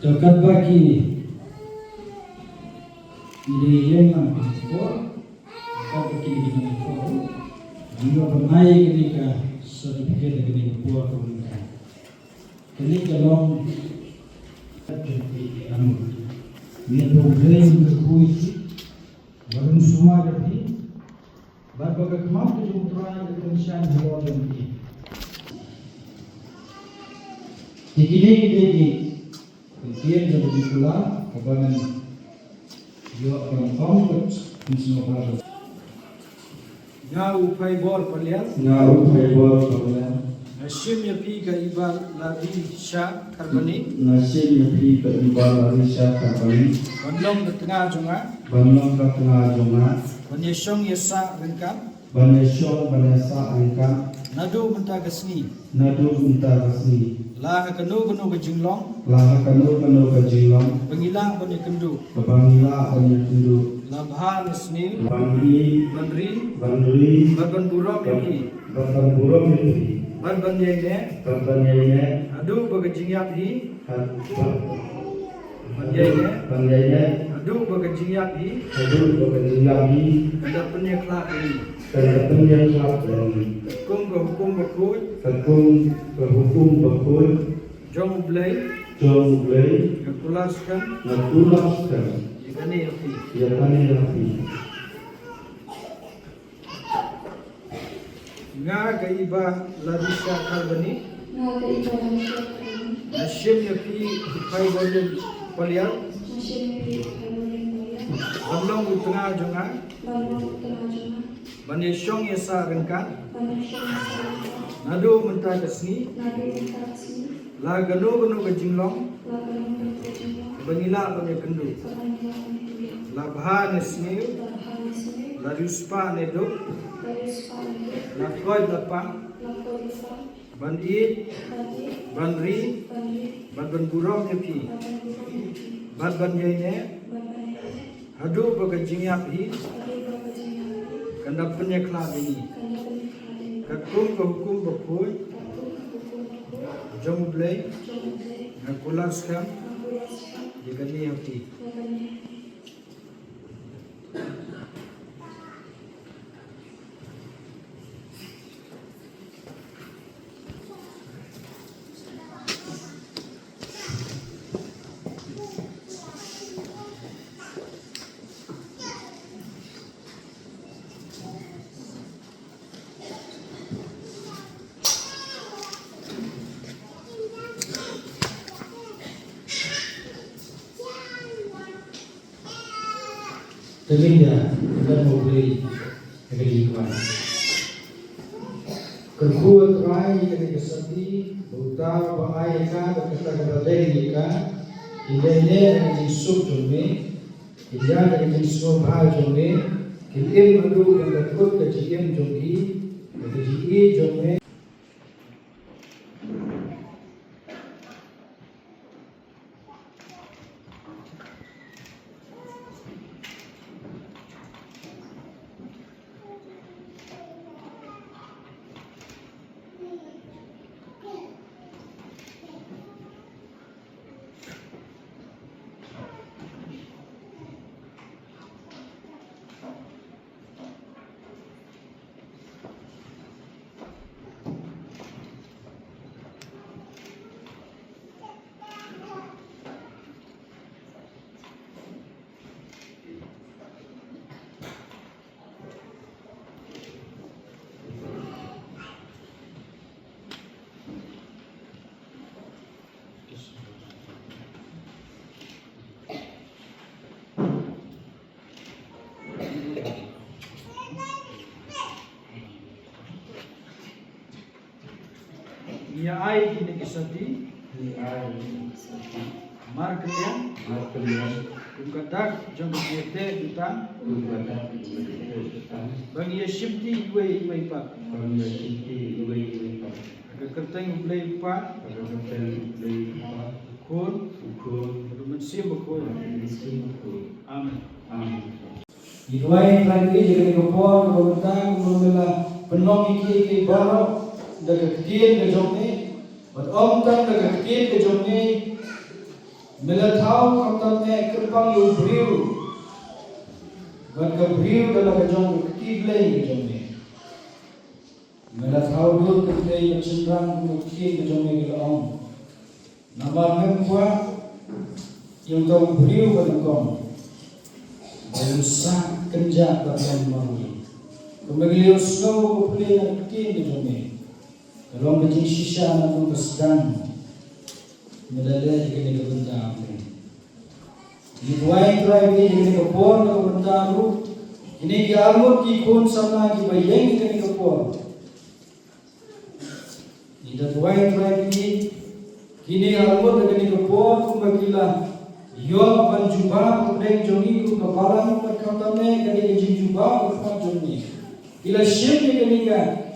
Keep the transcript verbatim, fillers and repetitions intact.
Te katba ki, ngi dei ïeng lang ka por, katba ki dei ïeng lang ka por, ngi ïoh ban ai kane ka certificate ha kane ka por kaba mynta. Kane ka long Ïa to U Blei un kyrkhu ïa phi, ba un sumar ïa phi, bad ba ka khmat ka jong U Trai ka kynshan halor jong phi. Te kine ki dei ki kyntien jong ka jingkular kaba ngan ïoh ban ong kat pynsngewbha. Nga u Phaibor Paliar. Nga u Phaibor Paliar. Nga shim ïa phi ka i Bah Ladisha Kharbani. Nga shim ïa phi ka i Bah Ladisha Kharbani. Ban long ka tnga jong nga. Ban long ka tnga jong nga. Ban ïashong ïasah ryngkat. Ban ïashong ban ïasah ryngkat. Naduh mynta ka sngi. Naduh mynta ka sngi. La ha kano kano ka jinglong. La ha kano kano ka jinglong. Ba ngi lah ban ïakynduh. Ba ngi lah ban ïakynduh. La bha ne sniew. Ban ri. Ban ri. Ban ri. Bad ban burom ïa phi. Bad ban burom ïa phi. Bad ban ïaineh. Bad ban ïaineh. Haduh ba ka jingïap hi. Had-, bad Ban ïaineh. Ban ïaineh. Haduh ba ka jingïap hi. Haduh ba ka jingïap hi. Kan da pynïakhlad ïa ngi. Kan da pynïakhlad ïa ngi. Katkum ka hukum bakhuid. Katkum ka hukum bakhuid. Jong U Blei. Jong U Blei. Nga kular skhem. Nga kular skhem. Ïa kane ha phi. Ïa kane ha phi. Nga ka i Bah Ladisha Kharbani. Nga ka i Bah Ladisha Kharbani. Nga shim ïa phi Phaibor Paliar. Nga shim ïa phi Phaibor Paliar. Ban long u tnga jong nga. Ban long u tnga jong nga. Ban ïashong ïasah ryngkat. Ban ïashong ïasah ryngkat. Naduh mynta ka sngi. Naduh mynta ka sngi. La kano kano ka jinglong. La kano kano ka jinglong. Ba ngi lah ban ïakynduh. Ba ngi lah ban ïakynduh. La bha ne sniew. La bha ne sniew. La riewspah ne duk. La riewspah ne duk. La koit la pang. La koit la pang. Ban ïeit. Ban ïeit. Ban ri. Ban ri. Bad ban burom ïa phi. Bad ban burom ïa phi. Bad ban ïaineh. Bad ban ïaineh. Haduh ba ka jingïap hi. Haduh ba ka jingïap hi. Kan da pynïakhlad ïa ngi. Kan da pynïakhlad ïa ngi. Katkum ka hukum bakhuid. Katkum ka hukum bakhuid. Jong U Blei. Jong U Blei. Nga kular skhem. Nga kular skhem. Ïa kane ha phi. Ïa kane ha phi. Te lynda, lynda U Blei, ha ka jingkwah. Kyrkhu, A Trai, ïa kane ka sandei, ba uta uba ai ïa ka, bad kata kaba dei ïa ka, kin ïaineh ha ka jingsuk jong me, kin ïaid ha ka jingsngewbha jong me, kin im haduh ban da kut ka jingim jong ki, ha ka jingïeit jong me. Ngi ai kine ki sandei. Ngi ai kine ki sandei. Markylliang. Markylliang. Kum ka dak jong ka jingïateh jutang. Kum ka dak jong ka jingïateh jutang. Ba ngi ïashimti iwei iwei pat. Ba ngi ïashimti iwei iwei pat. Ha ka kyrteng U Blei U Kpa. Ha ka kyrteng U Blei U Kpa. U Khun. U Khun. Bad U Mynsiem Bakhuid. Bad U Mynsiem Bakhuid. Amen. Amen. Ngi duwai ïa kane ka por kaba mynta, kumba me la pynlong ïa kiei kiei baroh da ka ktien ka jong me, bad ym tang da ka ktien ka jong me, me la thaw khamtam eh kyrpang ïa u briew, bad ka briew da la ka jong ka kti Blei ka jong me. Me la thaw dur kynthei bad shynrang kum ka ktien ka jong me ka la ong. Namar mem kwah Ïa uta u briew ba nyngkong ba u sah kynjah ban long marwei. Kumba ngi la ïohsngew ha ka pule na ka ktien ka jong me, ka long ka jingshisha na ka sdang. Me la leh ïa kane ka bynta, Trai. Ngi duwai, Trai, ïa kane ka por na ka bynta ruh kine ki arngut ki khun samla kiba ïeng ïa kane ka por. Ngi da duwai, Trai, ïa kine arngut ha kane ka por, kumba ki la ïoh ban jubab ha pdeng jong ngi kum ka balang, bad khamtam eh ka dei ka jingjubab ha khmat jong ngi. Ki la shim ïa kane ka